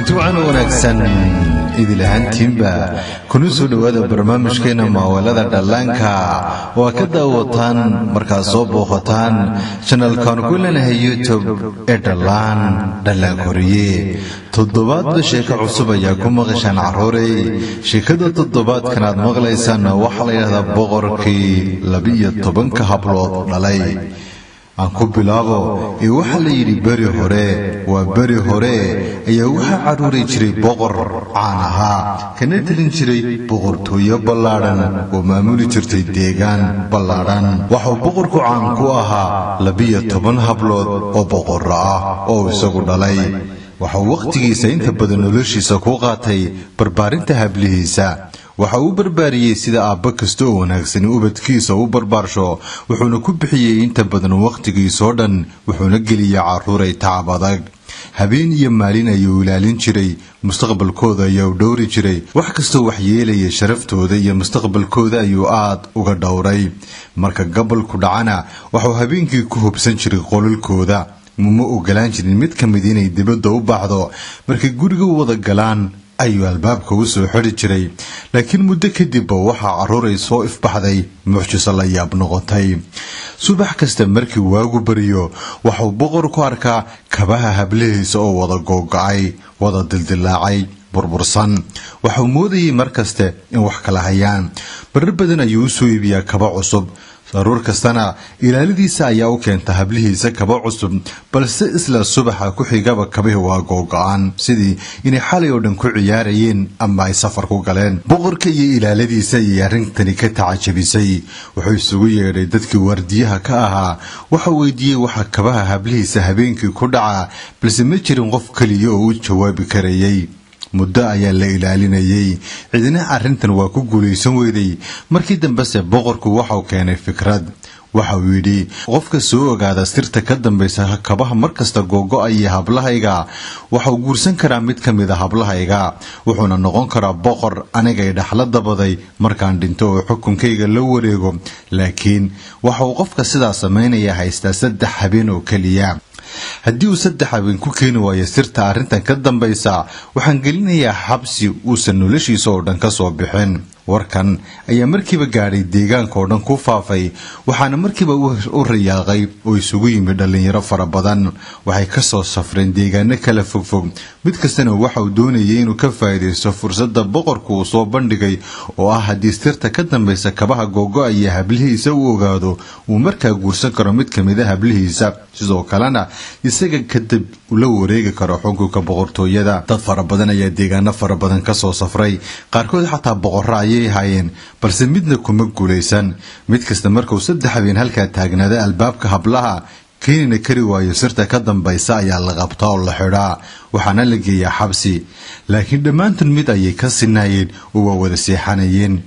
Kulanti wacan oo wanaagsan idil ahaantiinba, kuna soo dhowaada barnaamijkeena Maaweelada Dhallaanka oo aad ka daawataan markaad soo booqataan channelkaan ku leenahay YouTube ee Dhallaan Dhallaan Koriye. Toddobaadba sheeko cusub ayaa ku maqashaan, carruurey. Sheekada toddobaadkan aad maqlaysaanna waxaa la yidhahdaa Boqorkii 12-ka Hablood Dhalay. Aan ku bilaabo ee waxaa la yidhi, beri hore, waa beri hore, ayaa waxaa carruuri jiray boqor caan ahaa, kana telin jiray boqortooyo ballaadhan oo maamuli jirtay deegaan ballaadhan. Waxuu boqorku caan ku ahaa 12 hablood oo boqorro ah oo isagu dhalay. Waxuu wakhtigiisa inta badan noloshiisa ku qaatay barbaarinta hablihiisa. Waxa uu barbaariyey sida aabbo kasta oo wanaagsani ubadkiisa u barbaarsho, wuxuuna ku bixiyey inta badan wakhtigiisoo dhan, wuxuuna geliyey, carruuray, tacab adag. Habeen iyo maalin ayuu ilaalin jiray mustaqbalkooda, ayaa u dhowri jiray. Wax kastoo waxyeelaya sharaftooda iyo mustaqbalkooda ayuu aad uga dhowray. Marka gabalku dhacana, waxuu habeenkii ku hubsan jiray qolalkooda. Muma ogolaan jirin mid ka mid inay dibadda u baxdo. Markay guriga wada galaan ayuu albaabka u soo xidhi jiray. Laakiin muddo kadibba waxaa, carruuray, soo ifbaxday mucjiso la yaab noqotay. Subax kasta markii waagu bariyo, waxuu boqor ku arkaa kabaha hablihiisa oo wada googo-ay, wada dildilaacay, burbursan. Waxuu moodayay mar kaste in wax kala hayaan. Marar badan ayuu u soo iibiyaa kaba cusub. Aroor kastana ilaalidiisa ayaa u keenta hablihiisa kaba cusub, balse isla subaxa ku xigaba kabihi waa googo-aan, sidii inay xalay oo dhan ku ciyaarayeen ama ay safar ku galeen. Boqorka iyo ilaaladiisa ayay arrintani ka tacajabisay. Wuxuu isugu yeedhay dadkii waardiyaha ka ahaa. Waxau weydiiyey waxa kabaha hablihiisa habeenkii ku dhaca, balse ma jirin qof keliya oo u jawaabi karayay. Muddo ayaa la ilaalinayay, cidina arrintan waa ku guulaysan weyday. Markii dambese boqorku waxau keenay fikrad. Waxa uu yidhi, qofka soo ogaada sirta ka dambaysa kabaha markasta googo-aya hablahayga waxau guursan karaa mid ka mid a hablahayga, wuxuuna noqon karaa boqor anigay dhaxla dabaday markaan dhinto oo xukunkayga la wareego. Laakiin waxa uu qofka sidaa samaynaya haystaa 3 habeen oo keliya. Haddii uu 3 habeen ku keeni waayo sirta arrintan ka dambaysa, waxaan gelinayaa xabsi uusan noloshiisa oo dhan ka soo bixin. Warkan ayaa markiiba gaadhay deegaanka oo dhan ku faafay, waxaana markiiba u riyaaqay oo isugu yimid dhallinyaro fara badan. Waxay ka soo safreen deegaano kala fogfog. Mid kastana waxa uu doonayay inuu ka faa'iidaysto fursadda boqorku uu soo bandhigay, oo ah haddii sirta ka dambaysa kabaha googo-aya hablihiisa uu ogaado, uu markaa guursan karo mid ka mid a hablihiisa, sidoo kalena isaga kadib ula wareegi karo xukunka boqortooyada. Dad fara badan ayaa deegaano fara badan ka soo safray, qaarkood xataa boqorro ayay haayeen, balse midna kuma guulaysan. Mid kasta markuu 3 habeen halkaa taagnaada albaabka hablaha, keenina kari waayo sirta ka dambaysa, ayaa la qabtaa oo la xidhaa, waxaana la geeyaa xabsi. Laakiin dhammaantood mid ayay ka sinaayeen oo waa wada seexanayeen.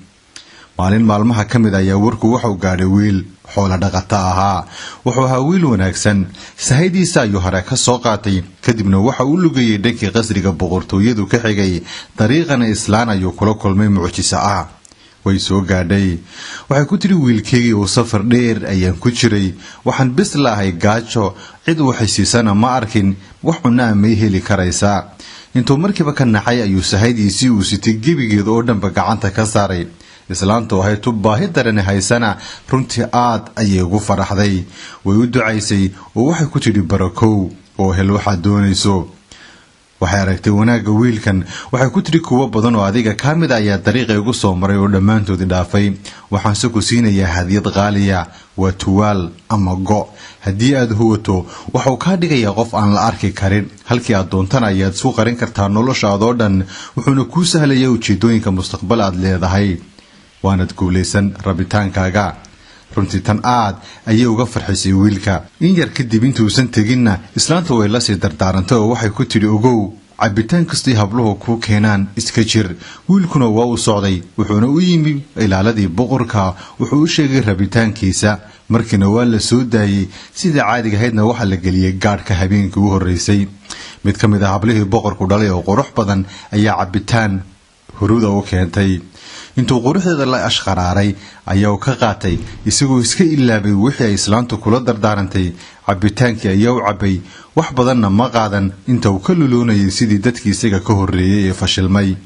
Maalin maalmaha ka mid ayaa warku wuxuu gaadhay wiil xoolo dhaqato ahaa. Wuxuu ahaa wiil wanaagsan. Sahaydiisa ayuu hore ka soo qaatay, kadibna waxa uu lugayay dhankii qasriga boqortooyadu ka xigay. Dariiqana islaan ayuu kula kulmay mucjiso ah. Way soo gaadhay. Waxay ku tidhi, wiilkeygii, uu safar dheer ayaan ku jiray, waxaan bis laahay gaajo, cid waxaysiisana ma arkin, wax cunaa may heli karaysaa? Intuu markiiba ka naxay ayuu sahaydiisii uu sitay gebigeed oo dhanba gacanta ka saaray. Islaantu ahayd tub baahi darani haysana, runtii aad ayay ugu faraxday. Way u ducaysay oo waxay ku tidhi, barakow oo hel waxaad doonayso. Waxay aragtay wanaagga wiilkan. Waxay ku tidhi, kuwo badan oo adiga kaa mid ayaa dariiqa igu soo maray oo dhammaantoodii dhaafay, waxaanse ku siinayaa hadiyad qaaliya. Waa tuwaal ama go'. Haddii aad huwato, waxuu kaa dhigayaa qof aan la arki karin. Halkii aad doontana ayaad isku qarin kartaa noloshaadoo dhan, wuxuuna kuu sahlayaa ujeedooyinka mustaqbal aad leedahay, waanad guulaysan rabitaankaaga. Runtii tan aad ayay uga farxisay wiilka. In yar kadib, intuusan teginna, islaantu way lasii dardaarantay oo waxay ku tidhi, ogow, cabitaan kastay habluhu kuu keenaan iska jir. Wiilkuna waa uu socday, wuxuuna u yimi ilaaladii boqorka. Wuxuu u sheegay rabitaankiisa. Markiina waa la soo daayey. Sidai caadiga ahaydna waxaa la geliyey gaadhka habeenkii u horreysay. Mid ka mid ah hablihii boqorku dhalay oo qurux badan ayaa cabitaan huruuda u keentay. Intuu quruxdeeda la ashqaraaray ayaa uu ka qaatay, isagoo iska ilaabay wixii ay islaantu kula dardaarantay. Cabbitaankii ayaa u cabbay, wax badanna ma qaadan inta uu ka luloonayay sidii dadkii isaga ka horreeyey ee fashilmay.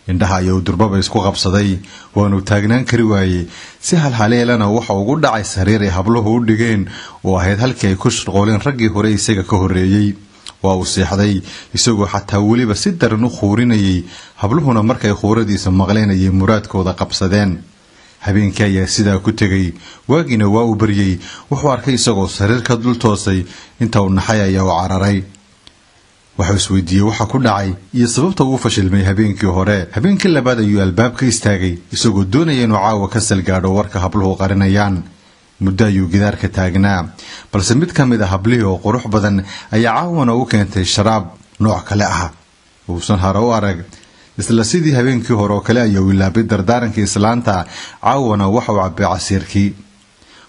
Indhaha ayuu durbaba isku qabsaday, waanu taagnaan kari waayey. Si halhaleelana waxa ugu dhacay sariir ay habluhu u dhigeen oo ahayd halkii ay ku shirqooleen raggii hore isaga ka horreeyey. Waa uu seexday, isagoo xataa weliba si daran u khuurinayay. Habluhuna markay khuuradiisa maqleen ayay muraadkooda qabsadeen. Habeenkii ayaa sidaa ku tegay, waagiina waa uu baryey. Wuxuu arkay isagoo sariir ka dul toosay. Inta uu naxay ayaa u cararay. Waxuu isweydiiyey waxa ku dhacay iyo sababta uu fashilmay habeenkii hore. Habeenkii labaad ayuu albaabka istaagay, isagoo doonaya inuu caawa ka salgaadho warka habluhu qarinayaan. Muddo ayuu gidaarka taagnaa, balse mid ka mid a hablihii oo qurux badan ayaa caawana u keentay sharaab nooc kale ah uusan hore u arag. Isla sidii habeenkii hore oo kale ayuu ilaabay dardaarankii islaanta. Caawana waxauu cabbay casiirkii,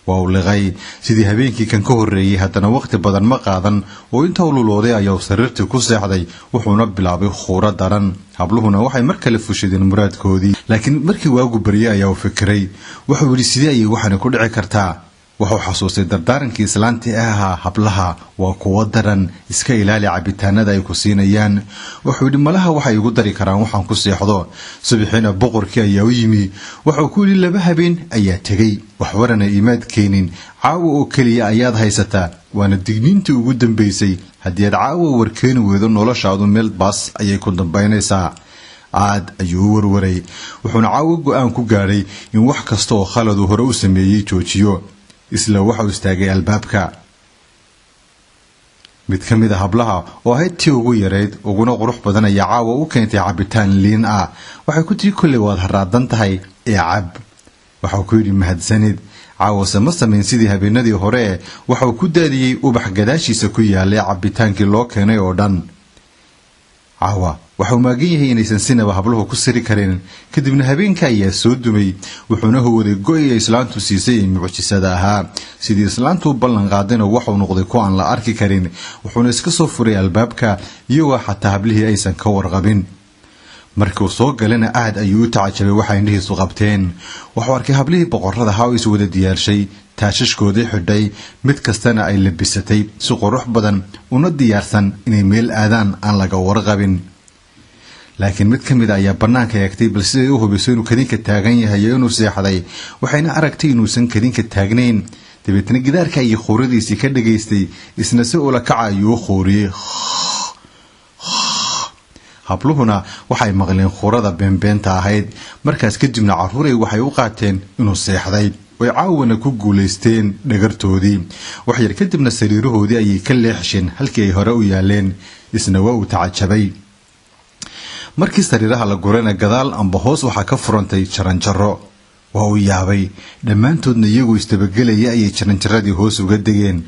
waa uu liqay sidii habeenkii kan ka horreeyey. Haddana wakhti badan ma qaadan oo inta u lulooday ayaa sariirtii ku seexday, wuxuuna bilaabay khuuro daran. Habluhuna waxay mar kale fushadeen muraadkoodii. Laakiin markii waagu baryey ayaa uu fikiray. Wuxuu yidhi, sidee ayay waxani ku dhici kartaa? Wuxuu xasuustay dardaarankii islaantii ahaa, hablaha waa kuwo daran, iska ilaali cabitaanada ay ku siinayaan. Wuxuu yidhi, malaha waxay igu dari karaan waxaan ku seexdo. Subaxiina boqorkii ayaa u yimi. Wuxuu ku yidhi, 2 habeen ayaa tegey, wax warana imaad keenin. Caawa oo keliya ayaad haysataa, waana digniintii ugu dambaysay. Haddii aad caawa warkeeni weydo, noloshaadu meel baas ayay ku dambaynaysaa. Aad ayuu u warwaray, wuxuuna caawa go-aan ku gaadhay in wax kasta oo khaladu hore u sameeyey joojiyo. Isla waxau istaagay albaabka. Mid ka mid a hablaha oo ahayd tii ugu yarayd uguna qurux badan ayaa caawa u keentay cabitaan liin ah. Waxay ku tiri, kolley waad haraadan tahay ee cab. Waxau ku yidhi, mahadsanid. Caawase ma samayn sidii habeenadii hore. Waxauu ku daadiyey ubax gadaashiisa ku yaalay cabitaankii loo keenay oo dhan. Caawa waxauu maagan yahay inaysan sinaba habluhu ku siri karin. Kadibna habeenka ayaa soo dumay, wuxuuna huwaday go-i ay islaantu siisay ee mucjisada ahaa. Sidii islaantu u ballan qaadayna waxuu noqday ku aan la arki karin, wuxuuna iska soo furay albaabka iyagoo xataa hablihii aysan ka warqabin. Markiuu soo galana aad ayuu u tacajabay waxa indhihiisu qabteen. Wuxuu arkay hablihii boqorrada ahaa oo is wada diyaarshay, taashashkoodii xidhay, mid kastana ay labisatay si qurux badan, una diyaarsan inay meel aadaan aan laga warqabin. Laakiin mid ka mid a ayaa bannaanka eegtay, bal siday u hubiso inuu kadinka taagan yahay iyo inuu seexday. Waxayna aragtay inuusan kadinka taagnayn. Dabeetna gidaarka ayay khuuradiisii ka dhagaystay. Isna si ula kaca ayuu u khuuriyey. Habluhuna waxay maqleen khuurada beenbeenta ahayd. Markaas kadibna carruuray waxay u qaateen inuu seexday, oy caawana ku guulaysteen dhagartoodii. Waxyar kadibna sariirahoodii ayay ka leexsheen halkii ay hore u yaaleen. Isna waa uu tacajabay. Markii sariiraha la gurayna gadaal amba hoos waxaa ka furantay jaranjaro. Waa uu yaabay. Dhammaantoodna iyagoo isdabagelaya ayay jaranjaradii hoos uga degeen.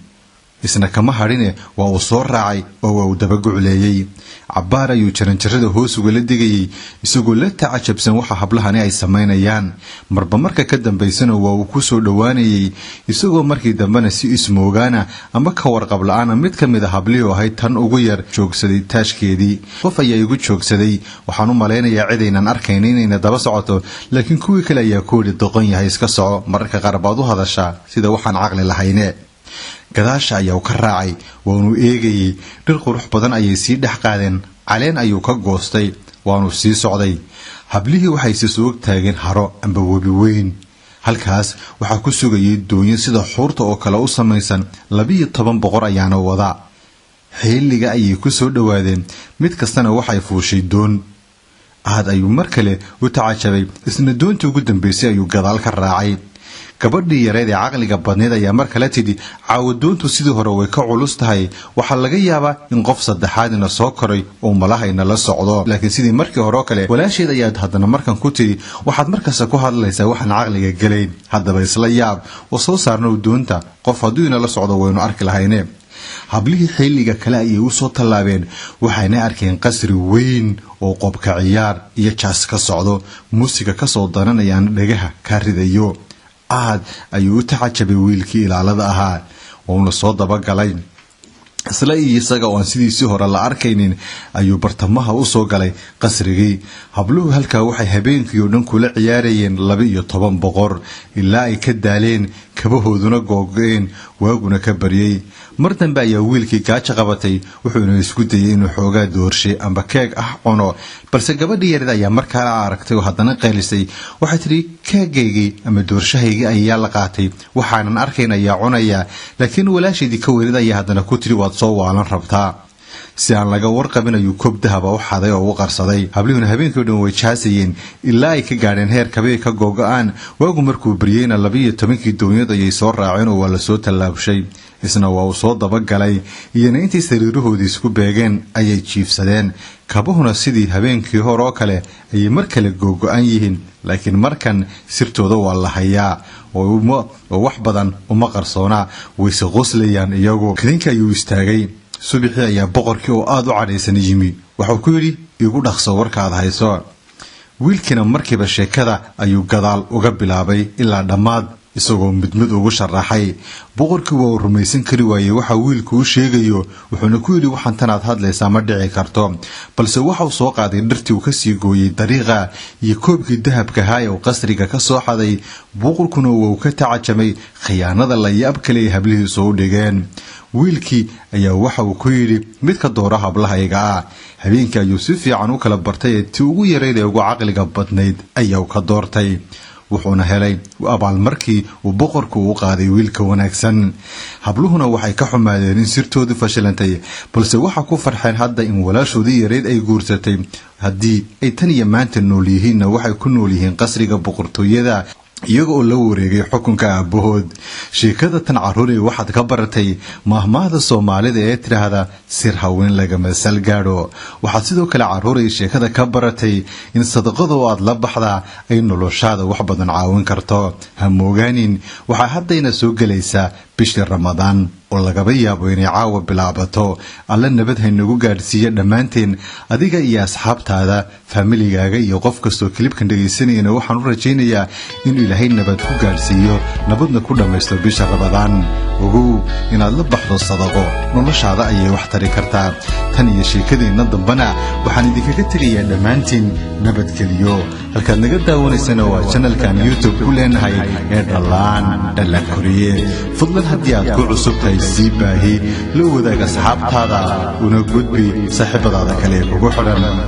Isna kama hadhine, waa uu soo raacay oo waa uu dabagucleeyey. Cabbaar ayuu jaranjarada hoos ugala degayey, isagoo la tacajabsan waxa hablahani ay samaynayaan. Marba marka ka dambaysana waa uu ku soo dhowaanayey, isagoo markii dambena si ismoogaana ama ka warqab la-aana mid ka mid a hablihii oo ahayd tan ugu yar joogsaday taashkeedii. Qof ayaa igu joogsaday, waxaan u malaynayaa cidaynan arkayn inayna daba socoto. Laakiin kuwii kale ayaa ku yidhi, doqon yahay, iska soco, mararka qaar baad u hadashaa sida waxaan caqli lahayne. Gadaasha ayaa ka raacay, waanuu eegayey. Dhir qurux badan ayay sii dhex qaadeen, caleen ayuu ka goostay, waanu sii socday. Hablihii waxay si soog taageen haro amba webi weyn. Halkaas waxaa ku sugayay doonyo sida xuurta oo kale u samaysan, 12 boqor ayaana wada. Xilliga ayay ku soo dhowaadeen, mid kastana waxay fuushay doon. Aad ayuu mar kale u tacajabay. Isna doontii ugu dambaysay ayuu gadaal ka raacay. Gabadhii yareed ee caqliga badneyd ayaa mar kale tidhi, caawa doontu sidii hore way ka culus tahay, waxaa laga yaabaa in qof saddexaadina soo koray oo malahayna la socdo. Laakiin sidii markii hore oo kale walaasheed ayaad haddana markan ku tidhi, waxaad markasta ku hadlaysaa waxaan caqliga gelayn, haddaba isla yaab oo soo saarnow doonta, qof hadduu inala socdo waynu arki lahayne. Hablihii xilliga kale ayay u soo tallaabeen, waxayna arkeen qasri weyn oo qobka ciyaar iyo jaas ka socdo, muusiga kasoo dananayaan dhagaha kaa ridayo. Aad ayuu u tacajabay wiilkii ilaalada ahaa, wuuna soo dabagalay. Isla iyo isaga oo aan sidiisii hore la arkaynin ayuu bartamaha u soo galay qasrigii. Habluhu halkaa waxay habeenkii oo dhan kula ciyaarayeen 12 boqor ilaa ay ka daaleen, kabahooduna googo-een, waaguna ka baryey. Mar dambe ayaa wiilkii gaajo qabatay, wuxuuna isku dayay inuu xoogaa doorshay amba keeg ah cuno, balse gabadhii yareed ayaa markaa aragtay oo haddana qaylisay. Waxay tidhi, keegaygii ama doorshahaygii ayaa la qaatay, waxaanan arkayn ayaa cunaya. Laakiin walaashaydii ka weynid ayaa haddana ku tidhi, waad soo waalan rabtaa. Si aan laga warqabin ayuu koob dahaba u xaday oo u qarsaday. Hablihuna habeenkii o dhan way jaasayeen ilaa ay ka gaadheen heer kabay ka googo-aan. Waagu markuu baryeyna 12kii doonyad ayay soo raaceen oo waa lasoo tallaabshay. Isna waa uu soo dabagalay, iyona intay sariirahoodii isku beegeen ayay jiifsadeen. Kabahuna sidii habeenkii hore oo kale ayay mar kale googo-an yihiin, laakiin markan sirtooda waa la hayaa oo wax badan uma qarsoonaa, wayse qoslayaan iyagu. Kadinka ayuu istaagay. Subaxii ayaa boqorkii oo aada u cadhaysan yimi. Waxuu ku yidhi, igu dhaqso warkaad hayso. Wiilkiina markiiba sheekada ayuu gadaal uga bilaabay ilaa dhammaad, isagoo mid mid ugu sharaxay. Boqorkii waa uu rumaysan kari waayey waxa wiilku u sheegayo, wuxuuna ku yidhi, waxaan tanaad hadlaysaa ma dhici karto. Balse waxauu soo qaaday dhartii uu kasii gooyey dariiqa iyo koobkii dahabka ahaa ee uu qasriga ka soo xaday. Boqorkuna waa uu ka tacajamay khiyaanada la yaab kale ay hablihiisu u dhigeen. Wiilkii ayaa waxa uu ku yidhi, mid ka dooro hablahayga ah. Habeenkii ayuu si fiican u kala bartay ee tii ugu yarayd ee ugu caqliga badnayd ayaa ka doortay, wuxuuna helay abaalmarkii uu boqorku u qaaday wiilka wanaagsan. Habluhuna waxay ka xumaadeen in sirtoodii fashilantay, balse waxaa ku farxeen hadda in walaashoodii yarayd ay guursatay. Haddii ay tan iyo maanta nool yihiinna, waxay ku nool yihiin qasriga boqortooyada, iyaga oo la wareegay xukunka aabahood. Sheekada tan, caruuray, waxaad ka baratay maahmaahda Soomaalida ee tidhaahda sir haween lagama salgaadho. Waxaad sidoo kale, caruuray, sheekada ka baratay in sadaqada oo aad la baxdaa ay noloshaada wax badan caawin karto. Ha moogaanin, waxaa haddayna soo gelaysaa bishii Ramadaan oo lagaba yaabo inay caawa bilaabato. Alla nabad haynagu gaadhsiiya dhammaanteen. Adiga iyo asxaabtaada, faamiligaaga iyo qof kastoo clipkan dhegaysanayana waxaan u rajaynayaa inuu Ilaahay nabad ku gaadhsiiyo, nabadna ku dhammaysto bisha Ramadaan. Ogow, inaad la baxdo sadaqo noloshaada ayay wax tari kartaa. Tan iyo sheekadeenna dambana waxaan idinkaga tegayaa dhammaantiin nabadgeliyo. Halkaad naga daawanaysana waa channelkan YouTube ku leenahay ee Dhallaan Dhallaan Koriye. Fadlan, haddii aad ku cusub tahay, sii baahi, la wadaag asxaabtaada, una gudbi saaxiibadaada kale ee kugu xidhan.